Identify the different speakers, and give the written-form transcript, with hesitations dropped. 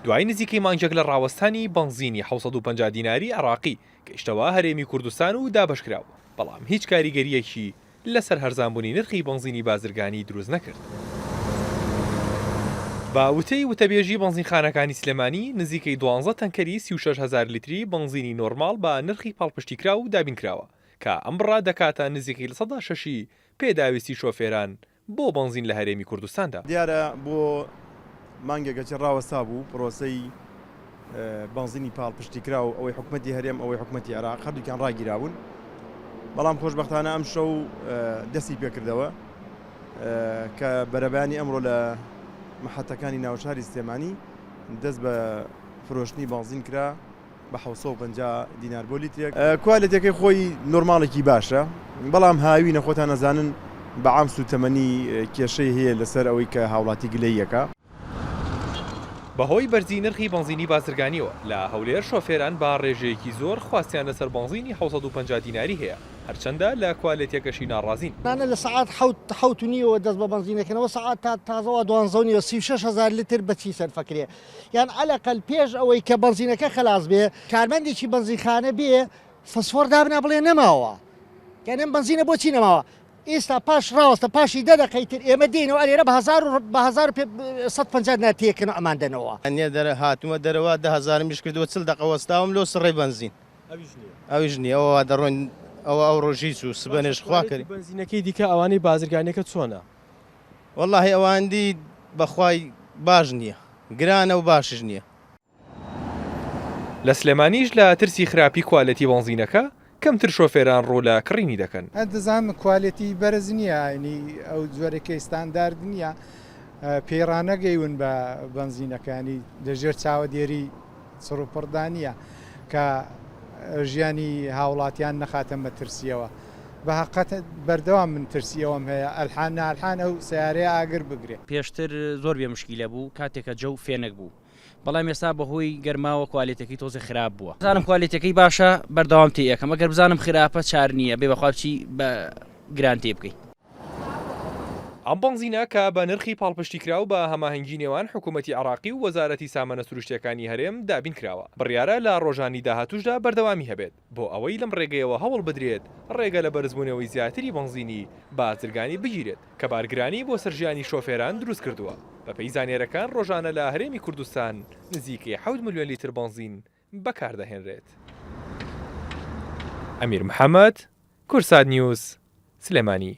Speaker 1: دوای نزیکەی مانگێک لە ڕاوەستانی بەنزینی 750 دیناری عێراقی گەیشتەوە هەرێمی کوردستان و دابەشکرا بەڵام هیچ کاریگەرییەکی لەسەر هەرزانبوونی نرخی بەنزینی بازرگانی دروست نەکرد. بە وتەی وتەبێژی بەنزینخانەکانی سلێمانی، نزیکەی دوانزە تەنکەری 36 هەزار لیتری بەنزینی نۆرماڵ بە نرخی پاڵپشتیکراو دابینکراوە، کە ئەم بڕە دەکاتە نزیکەی 6% پێداویستی شۆفێران بۆ بەنزین لە هەرێمی کوردستاندا.
Speaker 2: دیارە بۆ مانگێک ئەچێ ڕاوەستابوو پرۆسەی بەنزینی پاڵپشتیکراو ئەوەی حکومەتی هەرێم ئەوەی حکومەتی عێراق هەردووکیان ڕاگیرابوون بەڵام خۆشبەختانە ئەم شەو دەستی پێکردەوە کە بەرەبانی ئەمڕۆ لە محەتەکانی ناوشاری سلێمانی دەست بە فرۆشتنی بەنزین کرا بە 750 دینار بۆ لیترێک کوالێتەکەی خۆی نۆرماڵێکی باشە بەڵام هاوینە خۆتان نەزانن بە عام سوتەمەنی کێشەی هەیە لەسەر ئەوەی کە هاوڵاتی گلەییەکە.
Speaker 1: بەهۆی بەرزی نرخی بەنزینی بازرگانییەوە لە هەولێر شۆفێران بە ڕێژەیەکی زۆر خواستیان لەسەر بەنزینی 750 دیناری هەیە، هەرچەندە لە کوالێتیەکەشی ناڕازین.
Speaker 3: ئەمانە لە سەعات حەوت، حەوت و نیوەوە دەست بە بەنزین دەکەنەوە، سەعات تا تازەوە دوانزە و نیوە، 36 هەزار لتر بە چی سەرف ئەکرێ؟ یان عەلەقەل پێش ئەوەی کە بەنزینەکە خەلاس بێ، کارمەندێکی بەنزینخانە بێ فسفۆر دابنا بڵێ نەماوە، یان ئەم بەنزینە بۆچی نەماوە؟ ئێستا پاش ڕاوەستە پاشی دە دەقەی تر ئێمە دێینەوە ئەلێرە بە هەزار و بە 1150 دینار تێکەن و ئەمان دەنەوە.
Speaker 4: نیە دەرە هاتومە دەرەوە دە هەزارم ئیش کردوە چل دەقە وەستاوم لۆ سڕەی بەنزین ئەویش نیە ئەوە وا دەڕۆین ئەوە ئەو ڕۆژ هیچ و سبەنێش خوا کەریم.
Speaker 5: بەنزینەکەی دیکە ئەوانەی بازرگانیەکە چۆنە؟
Speaker 4: وەڵاهی ئەواندی بەخوای باش نیە گرانە و باشش نیە.
Speaker 1: لە سلێمانیش لە ترسی خراپی کوالێتی بەنزینەکە، کەمتر شۆفێران ڕوو لە کڕینی دەکەن.
Speaker 6: دەزانم کوالێتی بەرز نییە ینی ئەو جۆرەکەی ستاندارد نییە پێی ڕانەگەیون بە بەنزینەکە ینی لەژێر چاوەدێری چڕوپڕدا نییە کە ژیانی هاوڵاتیان نەخاتە مەترسیەوە بە هەقەت بەردەوام من ترسی ئەوەم هەیە ئەلحان نالحان ئەو سەیارەیە ئاگر بگرێ.
Speaker 7: پێشتر زۆر بێ مشکیلە بوو کاتێک کە جەو فێنک بوو بەڵام ئێستا بەهۆی گەرماوە کوالێتەکەی تۆزێ خراپ بووە بزانم کوالێتەکەی باشە بەردەوام تێ ئەکەم ئەگەر بزانم خراپە چار نییە بێ بەخوا بچی بە گران تێ بکەی.
Speaker 1: ئەم بەنزینە کە بە نرخی پاڵپشتیکراو بە هەماهەنگی نێوان حکوومەتی عێراقی و وەزارەتی سامانە سروشتییەکانی هەرێم دابین کراوە، بڕیارە لە ڕۆژانی داهاتووشدا بەردەوامی هەبێت، بۆ ئەوەی لەم ڕێگەیەوە هەوڵ بدرێت ڕێگە لە بەرزبوونەوەی زیاتری بەنزینی بازرگانی بگیرێت کە بارگرانی بۆ سەر ژیانی شۆفێران دروست کردووە. بەپێی زانیارەکان ڕۆژانە لە هەرێمی کوردستان نزیکەی حەوت ملیۆن لیتر بەنزین بەکاردەهێنرێت. ئەمیر محەمەد، کوردسات نیوز، سلێمانی.